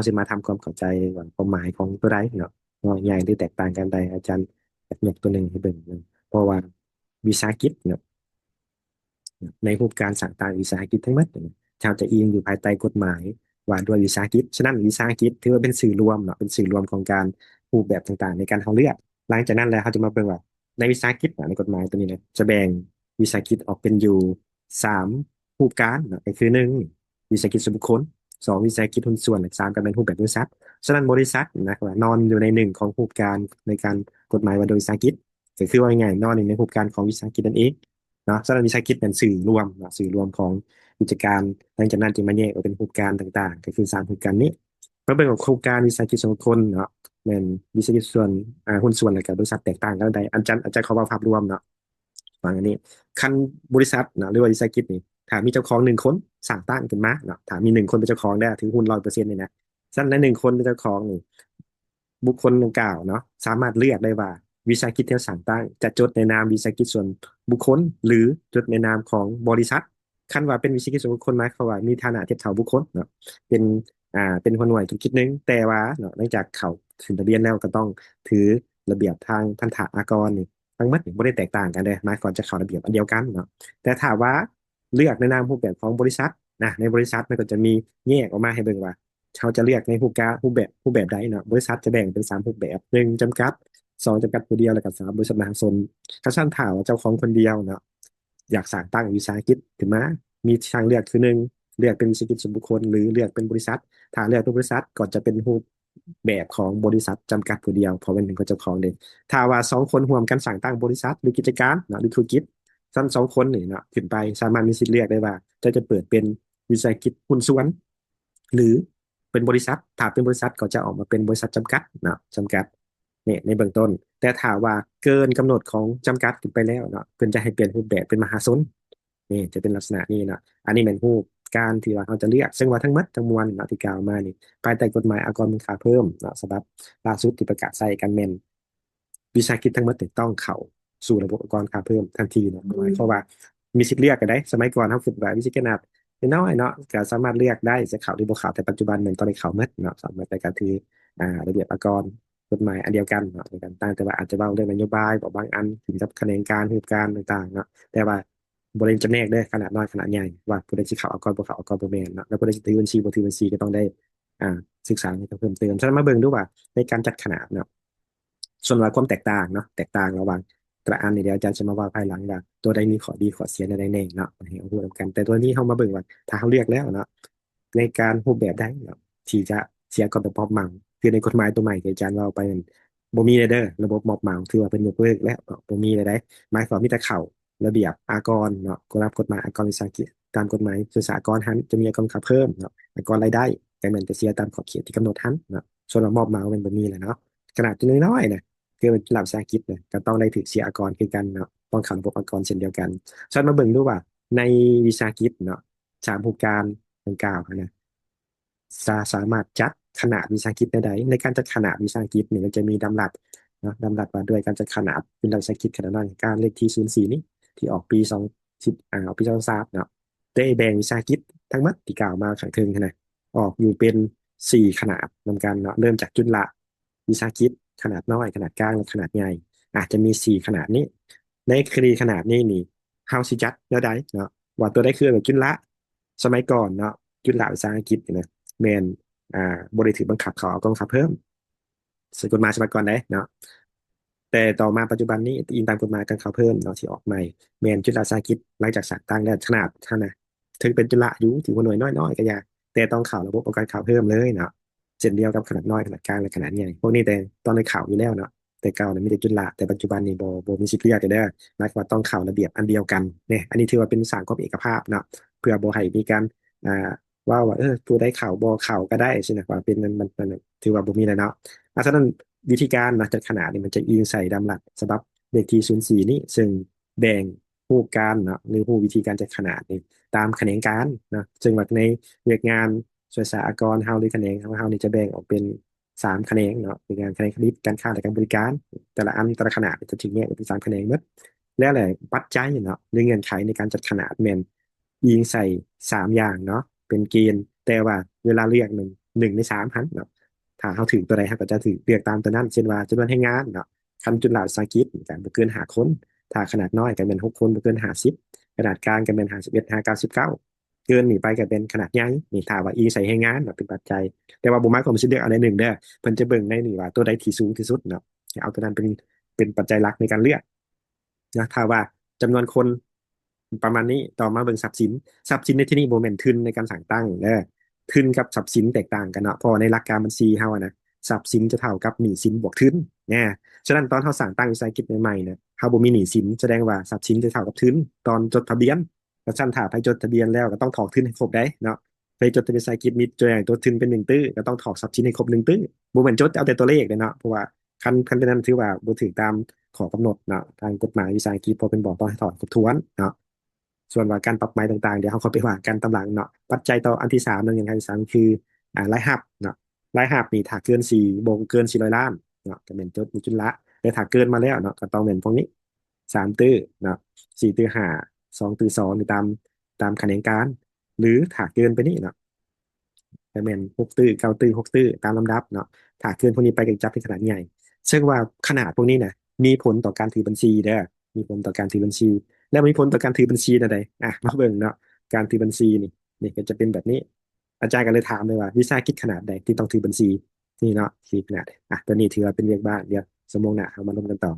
າຊິມາທຳຄວາມເຂົ້າໃຈວ່າຄວາມໝາຍຂອງຕົວໃດເນາະ ເນາະ ໃຫຍ່ ຫຼື ແຕກຕ່າງກັນໃດ ອາຈານຢາກຍົກຕົວໜຶ່ງໃຫ້ເບິ່ງເນາະ ເພາະວ່າວິສາຫະກິດເນາະ ໃນຮູບການສ້າງຕັ້ງວິສາຫະກິດທັງໝົດ ເຮົາຈະອີງຢູ່ພາຍໃຕ້ກົດໝາຍວ່າດ້ວຍວິສາຫະກິດ. ສະນັ້ນ ວິສາຫະກິດຖືວ່າເປັນສື່ລວມເນາະ ເປັນສື່ລວມຂອງການ ຮູບແບບຕ່າງໆໃນການເຮົາເລືອກ. ຫຼັງຈາກນັ້ນແລ້ວ ເຮົາຈະມາເບິ່ງວ່າໃນວິສາຫະກິດເນາະ ໃນກົດໝາຍຕົວນີ້ນະ ຈະແບ່ງວິສາຫະກິດອອກເປັນຢູ່ສາມຮູບການເນາະ ກໍຄື ໜຶ່ງ ວິສາຫະກິດສ່ວນບຸກຄົນ, ສອງ ວິສາຫະກິດຫຸ້ນສ່ວນ ແລະ ສາມ ກໍແມ່ນຮູບແບບບໍລິສັດ. ສະນັ້ນ ບໍລິສັດນະ ກໍວ່ານອນຢູ່ໃນໜຶ່ງຂອງຮູບການໃນການກົດໝາຍວ່າດ້ວຍວິສາຫະກິດ ກໍຄືວ່າງ່າຍໆ ນອນຢູ່ໃນຮູບການຂອງວິສາຫະກິດນັ້ນເອງເນາະ. ສະນັ້ນ ວິສາຫະກິດແມ່ນສື່ລວມເນາະ ສື່ລວມຂອງກິດຈະການ. ຫຼັງຈາກນັ້ນຈຶ່ງມາແຍກອອກເປັນຮູບການຕ່າງໆ ກໍຄືສາມຮູບການນີ້. ມາເບິ່ງວ່າໂຄງການວິສາຫະກິດສ່ວນບຸກຄົນເນາະ ແມ່ນວິສາຫະກິດສ່ວນ ອາ ຫຸ້ນສ່ວນ ແລະ ກໍບໍລິສັດແຕກຕ່າງກັນໃດ. ອາຈານ ອາຈານຂໍເວົ້າພາບລວມເນາະ ວ່າອັນນີ້ ຄັນບໍລິສັດເນາະ ຫຼືວ່າວິສາຫະກິດນີ້ ຖ້າມີເຈົ້າຂອງໜຶ່ງຄົນສ້າງຕັ້ງຂຶ້ນມາເນາະ ຖ້າມີໜຶ່ງຄົນເປັນເຈົ້າຂອງແລ້ວ ຖືຫຸ້ນຮ້ອຍເປີເຊັນນີ້ນະ, ຊັ້ນໃນໜຶ່ງຄົນເປັນເຈົ້າຂອງນີ້ ບຸກຄົນດັ່ງກ່າວເນາະ ສາມາດເລືອກໄດ້ວ່າວິສາຫະກິດທີ່ເຮົາສ້າງຕັ້ງຈະຈົດໃນນາມວິສາຫະກິດສ່ວນບຸກຄົນ ຫຼື ຈົດໃນນາມຂອງບໍລິສັດ. ຄັນວ່າເປັນວິສາຫະກິດສ່ວນບຸກຄົນ ໝາຍຄວາມວ່າມີຖານະທຽບເທົ່າບຸກຄົນເນາະ ເປັນ ອ່າ ເປັນຫົວໜ່ວຍທຸລະກິດໜຶ່ງ, ແຕ່ວ່າເນາະ ຫຼັງຈາກເຂົ້າຂຶ້ນທະບຽນແລ້ວ ກໍຕ້ອງຖືລະບຽບທາງພັນທະອາກອນນີ້ ທັງໝົດນີ້ບໍ່ໄດ້ແຕກຕ່າງກັນເດ້, ໝາຍຄວາມຈະເຂົ້າລະບຽບອັນດຽວກັນເນາະ. ແຕ່ຖ້າວ່າເລືອກໃນນາມຮູບແບບຂອງບໍລິສັດນະ, ໃນບໍລິສັດມັນກໍຈະມີແຍກອອກມາໃຫ້ເບິ່ງວ່າ ເຮົາຈະເລືອກໃນຮູບການ ຮູບແບບ ຮູບແບບໃດເນາະ. ບໍລິສັດຈະແບ່ງເປັນສາມຮູບແບບ, ໜຶ່ງ ຈຳກັດ, ສອງ ຈຳກັດຜູ້ດຽວ ແລ້ວກໍ ສາມ ບໍລິສັດມະຫາຊົນ. ຄັນຊັ້ນ ຖ້າວ່າເຈົ້າຂອງຄົນດຽວເນາະ ຢາກສ້າງຕັ້ງວິສາຫະກິດຂຶ້ນມາ ມີທາງເລືອກຄື ໜຶ່ງ ເລືອກເປັນວິສາຫະກິດສ່ວນບຸກຄົນ ຫຼື ເລືອກເປັນບໍລິສັດ. ຖ້າເລືອກເປັນບໍລິສັດກໍຈະເປັນຮູບແບບຂອງບໍລິສັດຈຳກັດຜູ້ດຽວ ເພາະວ່າເປັນຂອງເຈົ້າຂອງເດ້. ຖ້າວ່າສອງຄົນຮ່ວມກັນສ້າງຕັ້ງບໍລິສັດ ຫຼື ກິດຈະການເນາະ ຫຼື ທຸລະກິດ, ຊັ້ນສອງຄົນນີ້ເນາະ ຂຶ້ນໄປ ສາມາດມີສິດເລືອກໄດ້ວ່າ ເຈົ້າຈະເປີດເປັນວິສາຫະກິດຫຸ້ນສ່ວນ ຫຼື ເປັນບໍລິສັດ. ຖ້າເປັນບໍລິສັດກໍຈະອອກມາເປັນບໍລິສັດຈຳກັດເນາະ ຈຳກັດ ນີ້ໃນເບື້ອງຕົ້ນ. ແຕ່ຖ້າວ່າເກີນກຳນົດຂອງຈຳກັດຂຶ້ນໄປແລ້ວເນາະ ເພິ່ນຈະໃຫ້ປ່ຽນຮູບແບບເປັນມະຫາຊົນ. ນີ້ຈະເປັນລັກສະນະນີ້ເນາະ. ອັນນີ້ແມ່ນຮູບການທີ່ວ່າເຮົາຈະເລືອກ, ເຊິ່ງວ່າທັງໝົດທັງມວນເນາະ ທີ່ກ່າວມານີ້ ພາຍໃຕ້ກົດໝາຍອາກອນມູນຄ່າເພີ່ມເນາະ ສະບັບລ່າສຸດທີ່ປະກາດໃຊ້ກັນ ແມ່ນວິສາຫະກິດທັງໝົດນີ້ຕ້ອງເຂົ້າສູ່ລະບົບອາກອນຄ່າເພີ່ມທັນທີເນາະ. ໝາຍຄວາມວ່າມີສິດເລືອກກໍໄດ້. ສະໄໝກ່ອນເຮົາຄິດວ່າວິສາຫະກິດຂະໜາດ ນ້ອຍໆເນາະ ກໍສາມາດເລືອກໄດ້ ຈະເຂົ້າຫຼືບໍ່ເຂົ້າ, ແຕ່ປັດຈຸບັນແມ່ນຕ້ອງໄດ້ເຂົ້າໝົດເນາະ ເຂົ້າໝົດ ແຕ່ກໍຖື ອ່າ ລະບຽບອາກອນກົດໝາຍອັນດຽວກັນເນາະ ໃນການຕັ້ງ. ແຕ່ວ່າອາດຈະເວົ້າເລື່ອງນະໂຍບາຍ ເວົ້າບາງອັນ ຂຶ້ນກັບຂະແໜງການ ຮູບການຕ່າງໆເນາະ, ແຕ່ວ່າບໍ່ໄດ້ຈຳແນກເດີ ຂະໜາດນ້ອຍ ຂະໜາດໃຫຍ່ ວ່າຜູ້ໃດຊິເຂົ້າອາກອນ ບໍ່ເຂົ້າອາກອນ ບໍ່ແມ່ນເນາະ, ແລ້ວຜູ້ໃດຊິຖືບັນຊີ ບໍ່ຖືບັນຊີ ກໍຕ້ອງໄດ້ ອ່າ ສຶກສາໃຫ້ເຂົ້າເພີ່ມເຕີມ. ສະນັ້ນມາເບິ່ງດູວ່າໃນການຈັດຂະໜາດເນາະ ສ່ວນວ່າຄວາມແຕກຕ່າງເນາະ ແຕກຕ່າງລະຫວ່າງແຕ່ລະອັນນີ້ ດຽວອາຈານຈະມາເວົ້າພາຍຫຼັງວ່າຕົວໃດມີຂໍ້ດີຂໍ້ເສຍແນວໃດແດ່ເນາະ ໃຫ້ເຮົາຮູ້ນຳກັນ. ແຕ່ຕົວນີ້ເຮົາມາເບິ່ງວ່າ ຖ້າເຮົາເລືອກແລ້ວເນາະ ໃນການຮູບແບບໃດເນາະ ທີ່ຈະເສຍອາກອນແບບມອບເໝົາ ຄືໃນກົດໝາຍຕົວໃໝ່ທີ່ອາຈານເວົ້າໄປນັ້ນ ບໍ່ມີແລ້ວເດີ ລະບົບມອບເໝົາ ຖືວ່າເພິ່ນຍົກເລີກແລ້ວເນາະ ບໍ່ມີແລ້ວໃດ. ໝາຍຄວາມມີແຕ່ເຂົ້າລະບຽບອາກອນເນາະ ກໍລະບົບກົດໝາຍອາກອນວິສາຫະກິດ ຕາມກົດໝາຍສຸລະການອາກອນຫັ້ນ ຈະມີອາກອນຄ່າເພີ່ມເນາະ ອາກອນລາຍໄດ້ ກໍແມ່ນແຕ່ເສຍຕາມຂອບເຂດທີ່ກຳນົດຫັ້ນເນາະ. ສ່ວນວ່າມອບເໝົາແມ່ນບໍ່ມີແລ້ວເນາະ. ຂະໜາດທີ່ນ້ອຍໆນະ ຄືເປັນລັດວິສາຫະກິດນະ ກໍຕ້ອງໄດ້ຖືກເສຍອາກອນຄືກັນເນາະ ຕ້ອງເຂົ້າລະບົບອາກອນເຊັ່ນດຽວກັນ. ຊັ້ນມາເບິ່ງດູວ່າໃນວິສາຫະກິດເນາະ ສາມຮູບການດັ່ງກ່າວຫັ້ນນະ ຈະສາມາດຈັດຂະໜາດວິສາຫະກິດແນວໃດ. ໃນການຈັດຂະໜາດວິສາຫະກິດນີ້ ມັນຈະມີດຳລັດເນາະ ດຳລັດວ່າດ້ວຍການຈັດຂະໜາດ ເປັນລັດວິສາຫະກິດຂະໜາດນ້ອຍແຫ່ງການ ເລກທີສູນສີ່ນີ້ ທີ່ອອກປີສອງ ອາ ອອກປີສອງພັນຊາວເນາະ ໄດ້ແບ່ງວິສາຫະກິດທັງໝົດທີ່ກ່າວມາຂ້າງເທິງຫັ້ນນະ ອອກຢູ່ເປັນສີ່ຂະໜາດນຳກັນເນາະ. ເລີ່ມຈາກຈຸນລະວິສາຫະກິດ ຂະໜາດນ້ອຍ ຂະໜາດກາງ ແລະ ຂະໜາດໃຫຍ່. ອາດຈະມີສີ່ຂະໜາດນີ້. ໃນສີ່ຂະໜາດນີ້ນີ້ ເຮົາຊິຈັດແນວໃດເນາະ ວ່າຕົວໃດຄືແບບຈຸນລະ. ສະໄໝກ່ອນເນາະ ຈຸນລະວິສາຫະກິດນີ້ນະ ແມ່ນ ອ່າ ບໍ່ໄດ້ຖືກບັງຄັບເຂົ້າອາກອນຄ່າເພີ່ມ ໃນກົດໝາຍສະໄໝກ່ອນເດ້ເນາະ. ແຕ່ຕໍ່ມາປັດຈຸບັນນີ້ ອີງຕາມກົດໝາຍການເຂົ້າເພີ່ມເນາະ ທີ່ອອກໃໝ່ ແມ່ນຈຸນລະວິສາຫະກິດ ຫຼັງຈາກສ້າງຕັ້ງແລ້ວ ຂະໜາດຫັ້ນນະ ເຖິງເປັນຈຸນລະຢູ່ທີ່ຫົວໜ່ວຍນ້ອຍໆກໍຢ່າ ແຕ່ຕ້ອງເຂົ້າລະບົບອາກອນຄ່າເພີ່ມເລີຍເນາະ ເຊັ່ນດຽວກັບຂະໜາດນ້ອຍ ຂະໜາດກາງ ແລະ ຂະໜາດໃຫຍ່. ພວກນີ້ແຕ່ຕອນນັ້ນເຂົ້າຢູ່ແລ້ວເນາະ ແຕ່ເກົ່ານະມີແຕ່ຈຸນລະ ແຕ່ປັດຈຸບັນນີ້ບໍ່ ບໍ່ມີສິດເລືອກແລ້ວເດີ ໝາຍຄວາມວ່າຕ້ອງເຂົ້າລະບຽບອັນດຽວກັນເນາະ. ອັນນີ້ຖືວ່າເປັນສ້າງຄວາມເອກະພາບເນາະ ເພື່ອບໍ່ໃຫ້ມີການ ອ່າ ເວົ້າວ່າ ເອີ ຜູ້ໃດເຂົ້າບໍ່ເຂົ້າກໍໄດ້ຊີ້ນະ ວ່າເປັນ ມັນ ມັນ ມັນຖືວ່າບໍ່ມີແລ້ວເນາະ. ອາ ສະນັ້ນ ວິທີການເນາະ ຈັດຂະໜາດນີ້ ມັນຈະອີງໃສ່ດຳລັດສະບັບເລກທີສູນສີ່ນີ້ ເຊິ່ງແບ່ງຮູບການເນາະ ຫຼື ຮູບວິທີການຈັດຂະໜາດນີ້ຕາມຂະແໜງການເນາະ. ເຊິ່ງວ່າໃນວຽກງານສ່ວຍສາອາກອນເຮົາ ຫຼື ຂະແໜງຂອງເຮົານີ້ ຈະແບ່ງອອກເປັນສາມຂະແໜງເນາະ ຄືງານຂະແໜງຜະລິດ ການຄ້າ ແລະ ການບໍລິການ. ແຕ່ລະອັນ ແຕ່ລະຂະໜາດຈະຖືກແຍກອອກເປັນສາມຂະແໜງໝົດ. ແລ້ວແຫຼະ ປັດໄຈເນາະ ຫຼື ເງື່ອນໄຂໃນການຈັດຂະໜາດແມ່ນອີງໃສ່ສາມຢ່າງເນາະ ເປັນເກນ. ແຕ່ວ່າເວລາເລືອກນັ້ນ ໜຶ່ງໃນສາມຫັ້ນເນາະ. ຖ້າເຮົາຖືກຕົວໃດ ເຮົາກໍຈະຖືກເລືອກຕາມຕົວນັ້ນ ເຊັ່ນວ່າຈຳນວນແຮງງານເນາະ, ຄັນຈຸນລະວິສາຫະກິດກໍບໍ່ເກີນຫ້າຄົນ, ຖ້າຂະໜາດນ້ອຍກໍແມ່ນຫົກຄົນ ບໍ່ເກີນຫ້າສິບ, ຂະໜາດກາງກໍແມ່ນຫ້າສິບເອັດຫາເກົ້າສິບເກົ້າ, ເກີນນີ້ໄປກໍເປັນຂະໜາດໃຫຍ່. ນີ້ຖ້າວ່າອີງໃສ່ແຮງງານເນາະເປັນປັດໄຈ, ແຕ່ວ່າບໍ່ໝາຍຄວາມວ່າຊິເລືອກເອົາໃດໜຶ່ງເດີ້, ເພິ່ນຈະເບິ່ງໃນນີ້ວ່າຕົວໃດທີ່ສູງທີ່ສຸດເນາະ, ເອົາຕົວນັ້ນເປັນ ເປັນປັດໄຈຫຼັກໃນການເລືອກ. ນະ ຖ້າວ່າຈຳນວນຄົນປະມານນີ້, ຕໍ່ມາເບິ່ງຊັບສິນ. ຊັບສິນໃນທີ່ນີ້ບໍ່ແມ່ນທຶນໃນການສ້າງຕັ້ງເດີ, ທຶນກັບຊັບສິນແຕກຕ່າງກັນເນາະ, ເພາະວ່າໃນຫຼັກການບັນຊີເຮົາອະນະ ຊັບສິນຈະເທົ່າກັບໜີ້ສິນບວກທຶນນະ. ສະນັ້ນຕອນເຮົາສ້າງຕັ້ງວິສາຫະກິດໃໝ່ໆນະ ເຮົາບໍ່ມີໜີ້ສິນ, ສະແດງວ່າຊັບສິນຈະເທົ່າກັບທຶນຕອນຈົດທະບຽນ. ແລ້ວຊັ້ນຖ້າໃຜຈົດທະບຽນແລ້ວກໍຕ້ອງຖອກທຶນໃຫ້ຄົບໄດ໋ເນາະ. ໃຜຈົດທະບຽນວິສາຫະກິດມີຕົວຢ່າງຕົວທຶນເປັນໜຶ່ງຕື້ ກໍຕ້ອງຖອກຊັບສິນໃຫ້ຄົບໜຶ່ງຕື້. ບໍ່ແມ່ນຈົດເອົາແຕ່ຕົວເລກເດ້ເນາະ, ເພາະວ່າຄັນ ຄັນເປັນນັ້ນຖືວ່າບໍ່ຖືກຕາມຂໍ້ກຳນົດເນາະ ທາງກົດໝາຍວິສາຫະກິດ, ເພາະເພິ່ນບອກຕ້ອງໃຫ້ຖອກຄົບຖ້ວນເນາະ. ສ່ວນວ່າການປັບໃໝຕ່າງໆ ດຽວເຮົາຄ່ອຍໄປວ່າກັນຕາມຫຼັງເນາະ. ປັດໄຈຕໍ່ອັນທີສາມເນາະ, ເງື່ອນໄຂທີສາມຄື ອາ ລາຍຮັບເນາະ. ລາຍຮັບນີ້ຖ້າເກີນສີ່ ບໍ່ເກີນສີ່ຮ້ອຍລ້ານເນາະ ກໍແມ່ນຈົດມີຈຸນລະ, ແຕ່ຖ້າເກີນມາແລ້ວເນາະ ກໍຕ້ອງແມ່ນພວກນີ້ ສາມຕື້ເນາະ, ສີ່ຕື້ຫ້າ, ສອງຕື້ສອງ ນີ້ຕາມ ຕາມຂະແໜງການ. ຫຼືຖ້າເກີນໄປນີ້ເນາະ ກໍແມ່ນຫົກຕື້, ເກົ້າຕື້, ຫົກຕື້ ຕາມລຳດັບເນາະ. ຖ້າເກີນພວກນີ້ໄປກໍຈັດເປັນຂະໜາດໃຫຍ່, ເຊິ່ງວ່າຂະໜາດພວກນີ້ນະ ມີຜົນຕໍ່ການຖືບັນຊີເດີ, ມີຜົນຕໍ່ການຖືບັນຊີ. ແລ້ວມີຜົນຕໍ່ການຖືບັນຊີແນວໃດ? ອະ ມາເບິ່ງເນາະ, ການຖືບັນຊີນີ້ ນີ້ກໍຈະເປັນແບບນີ້. ອາຈານກໍເລີຍຖາມເລີຍວ່າ ວິສາຫະກິດຂະໜາດໃດທີ່ຕ້ອງຖືບັນຊີ? ນີ້ເນາະ ທີ່ຂະໜາດ ອະ ຕົວນີ້ຖືວ່າເປັນວຽກບ້ານ. ດຽວຊົ່ວໂມງໜ້າເຮົາມາລົມກັນຕໍ່.